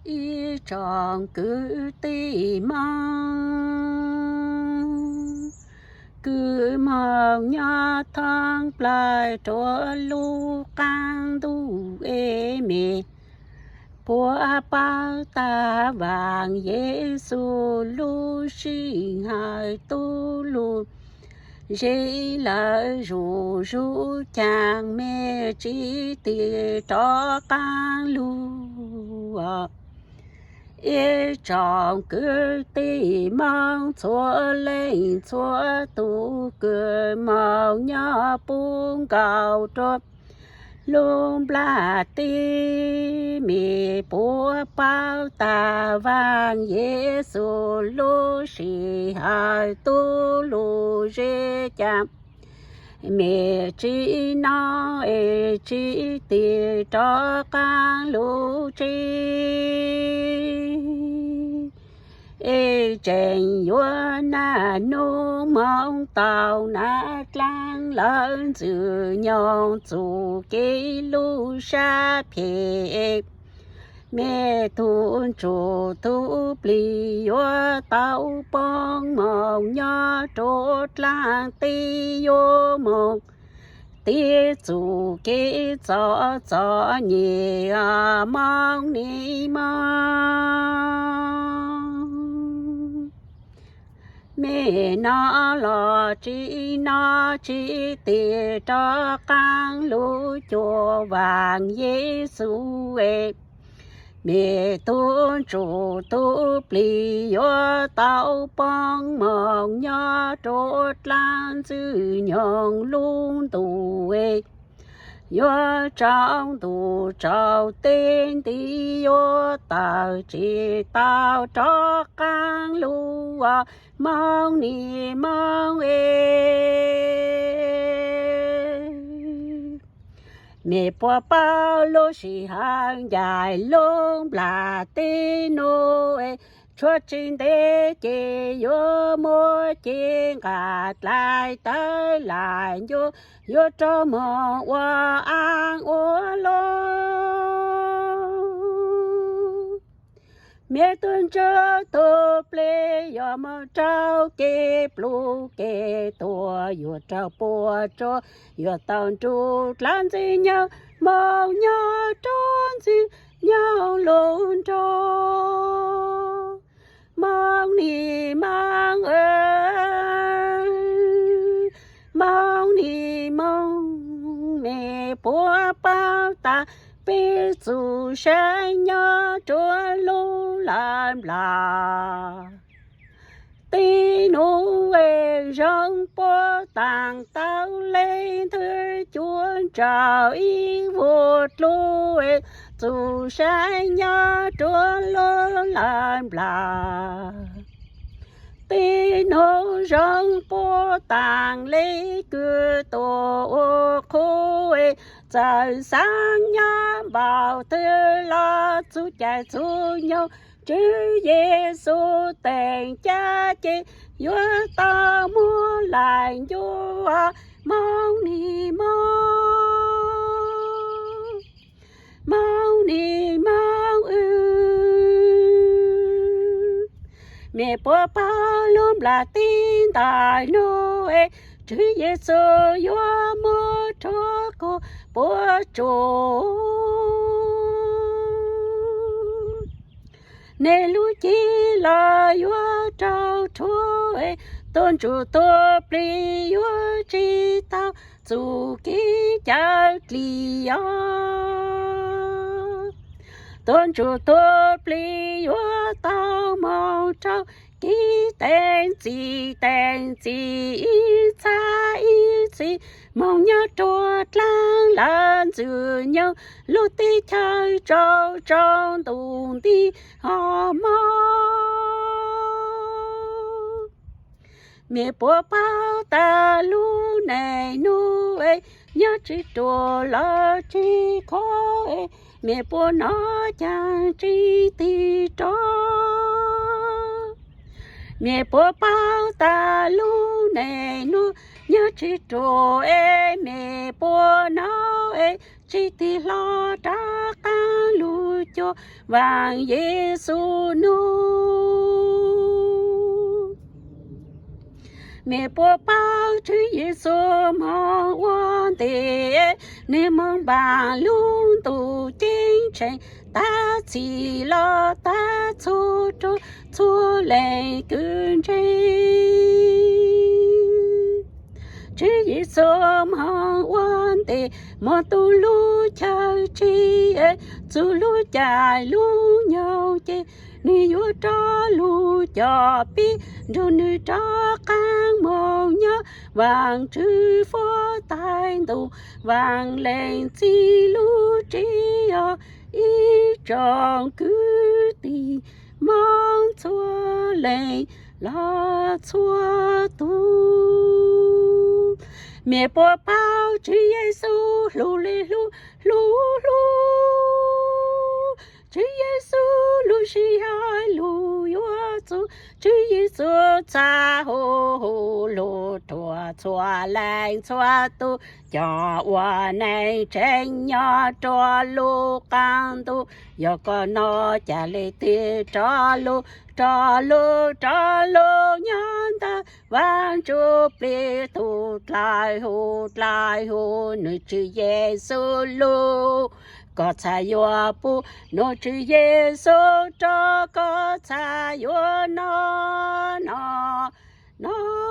Ib tsoom kwv tij Hmoob, kwv Hmoob nyob thoob plaws rua lub qaab ntuj es, mej puab paub tas Vaam Yexus lub sij hawm tub lug zeb lawm zuj zug caag, mej tsi tig rov qaab lug. Ib tsoom kwv tij Hmoob txhua leej txhua tug, kwv Hmoob nyob puv nkaus rua lub nplaj teb, mej puab paub tas Vaam Yexus lub sij hawm tub lug zeb caag, mej tsi nov es tsi tig rov qaab lug tsev. Es tseem yuav naj nub moog tau naj dlaab lawv ntxwg nyoog txuj kev lub sab phem. Mej tug ntsuj tug plig yuav tau poob moog nyob rua dlaab teb, yuav moog tib txuj kev txom txom nyem Hmoob nim moog. Mej nov los tsi nov, tsi tig rov qaab lug cuag Vaam Yexus es, mej tug ntsuj tug plig yuav tau poob moog nyob rua dlaab ntxwg nyoog lub ntuj es, yuav tsaus ntuj tsaus teg nti, yuav tawm tsi tau rov qaab lug Hmoob nim moog es. Mej puab paub lub sij hawm ncaim lub nplaj teb nuav es, tshuav tsi ntev ces yuav muab cev nqaj dlai tawv laim ncuab, yuav rov moog ua aab ua loj. Mej tug ntsuj tug plig yuav moog rau kev pluj kev tuag, yuav raug puam tsuaj, yuav tau nrug dlaab ntxwg nyoog moog nyob rua ntxwg nyoog lub nroog. Hmoob nim moog, Hmoob nim moog, mej puab paub tas peb txuj sa nyob rua lub laj nplaj teb nuav es, zoo puab taam tau le ntwg cuav nraug ib vuag dlub es, txuj sa nyob rua lub laj nplaj teb nuav, zoo puab taam le kws tuaj ua qhuav es, txawm xaav nyob npaum twg los txuj cai txuj nyoog Tswv Yexus teem caj ces, yuav tau muab laim ncuab Hmoob nim moog. Hmoob nim moog, mej puab paub lub nplaj teb ntais nuav es, Tswv Yexus yuav muab rhuav kuas puab tsuaj. Nej lub cev los yuav raug rhuav es, tug ntsuj tug plig yuav tsi tau txuj kev cawm dlim os. Tug ntsuj tug plig yuav tau moog raug kev teem txim teem txim ib txha ib txhis, moog nyob rua dlaab lawv ntxwg nyoog lub teb chaws tsaus tsaus ntuj nti hov moog. Mej puab paub tas lub neej nuav es, nyob tsi ruam los tsi khov es, mej puab nov caag tsi tig rov. Mej puab paub tas lub neej nuav nyob tsi ruam es, mej puab nov es tsi tig hlo rov qaab lug cuag Vaaj Yexus nub. Mej puas paub Tswv Yexus moog ua ntej, nwg moog npaaj lub ntuj ceeb tsheej, taag txhij lug taag txhua rua txhua leej kws ntseeg. Tswv Yexus moog ua ntej, muaj tug lub chaw tseg, txug lub caij lub nyoog ces, nwg yuav rov lug coj peb nrug nwg rov qaab moog nyob. Vaajtswv fuab tais ntuj, Vaaj Leej Txiv lub tsev, yog ib tsoom kwv tij Moob txhua leej los txhua tug. Mej puas paub Tswv Yexus hlub le hlub, hlub hlub. Tswv Yexus lub sij hawm lug yuav txug, Tswv Yexus txha hu, hu lug rua txhua leej txhua tug, coj ua neeg tseem nyob rua lub qaab ntuj. Yog koj nov, ca le tig rov lug, rov lug, rov lug nyob ntawm Vaajtswv plig tug dlai hu, dlai hu nwg Tswv Yexus lug. Koj txha yuav pum nwg Tswv Yexus rov, koj txha yuav nov, nov, nov.